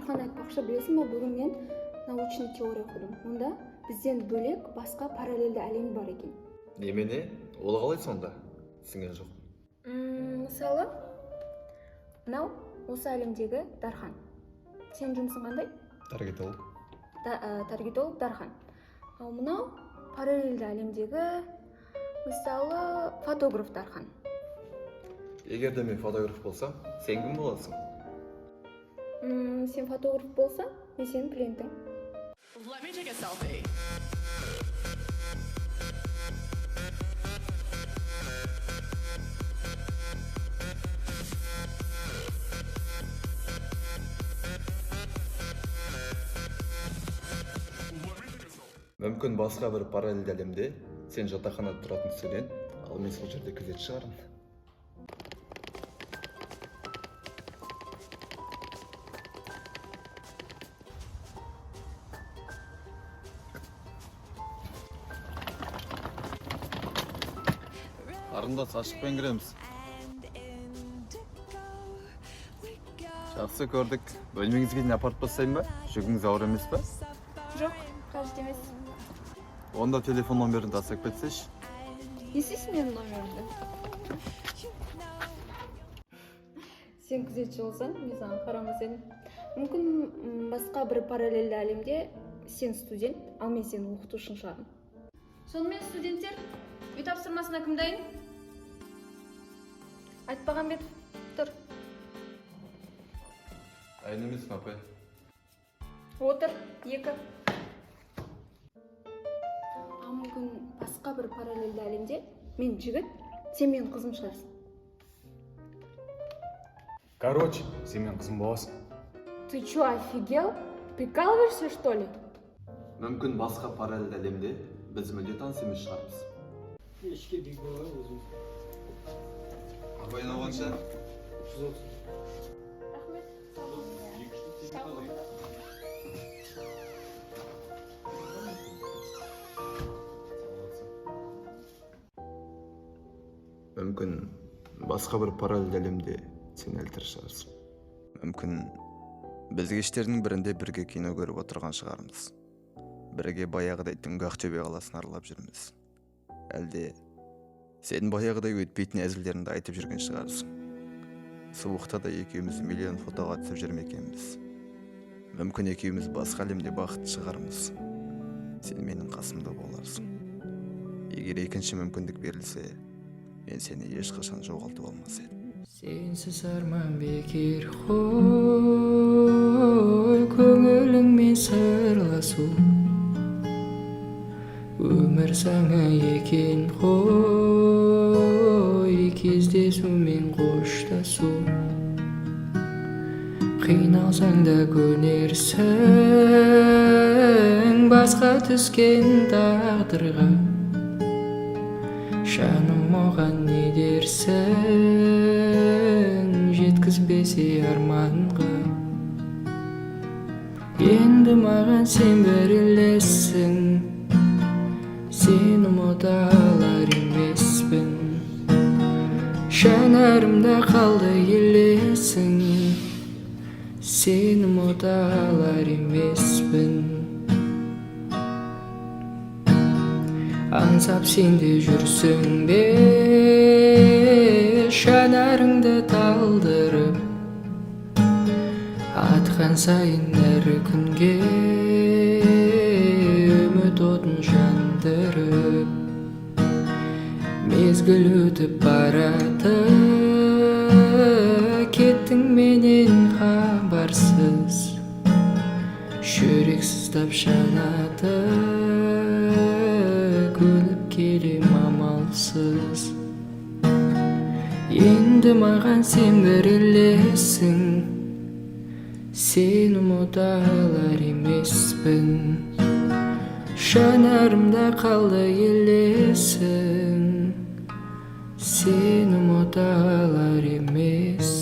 Дархан, айтпақшы, білесің ба, бүгін мен научный теория оқыдым. Онда бізден бөлек басқа параллельді әлем бар екен. Немене, ол қалай сонда? Түсінген жоқ. Мысалы, мынау осы әлемдегі Дархан. Сенің жұмысың қандай? Таргетолог. Таргетолог Дархан. Ал мынау параллельді әлемдегі, мысалы, фотограф Дархан. Егер де мен фотограф болсам, сен кім боласың? Сен фотограф болсаң, мен сенің клиентің. Let me take a selfie. Мүмкін, басқа бір параллельді әлемде сен жатақханада тұратын студент, ал мен сол жерде күзетші шығармын. Қарындас, ашықпен кіреміз. Жақсы көрдік. Бөлмеңізге дейін апарып тастайын ба? Жүгіңіз ауыр емес па? Жоқ, қажет емес. Онда телефон номерін тастап кетсеші. Не істейсің менің номерімді? Сен күзетші болсаң, мен саған қарамас едім. Мүмкін, басқа бір параллельді әлемде сен студент, ал мен сенің оқытушың шығармын. Сонымен, студенттер, үй тапсырмасына кім дайын? Айтпағанбетов, тұр. Дайын емеспін, апай. Отыр. Екі. Ал мүмкін, басқа бір параллельді әлемде мен жігіт, сен менің қызым шығарсың. Короче, сен менің қызым боласың. Ты чё, офигел? Прикалываешься, что ли? Мүмкін, басқа параллельді әлемде біз мүлде таныс емес шығармыз. Ішке биг бар өзіміз. Апай, мынау қанша? 130. Рахмет. Сау. Мүмкін, басқа бір параллельді әлемде сен әлі тірі шығарсың. Мүмкін, біз кештердің бірінде бірге кино көріп отырған шығармыз, бірге баяғыдай түнгі Ақтөбе қаласын аралап жүрміз. Әлде сен баяғыдай өтпейтін әзілдеріңді айтып жүрген шығарсың. Суықта да екеуміз миллион фотоға түсіп жүр ме екенбіз? Мүмкін, екеуміз басқа әлемде бақытты шығармыз. Сен менің қасымда боларсың. Егер екінші мүмкіндік берілсе, мен сені ешқашан жоғалтып алмас едім. Сенсіз арман бекер ғой, көңіліңмен сырласу өмір заңы екен ғой, кездесу мен қоштасу. Қиналсаң да көнерсің басқа түскен тағдырға. Жаным, оған не дерсің, жеткізбесе арманға? Енді маған сен бір елессің, сені ұмыта алар емеспін. Жанарымда қалды елесің, сені ұмыта алар емеспін. Аңсап сен де жүрсің бе, жанарыңды талдырып, атқан сайын әр күнге үміт отын жандырып. Мезгіл өтіп барады, кеттің менен хабарсыз. Жүрек сыздап жанады, көніп келем амалсыз. Енді маған сен бір елессің, сені ұмыта алар емеспін. Жанарымда қалды елесің, сені ұмыта алар емеспін.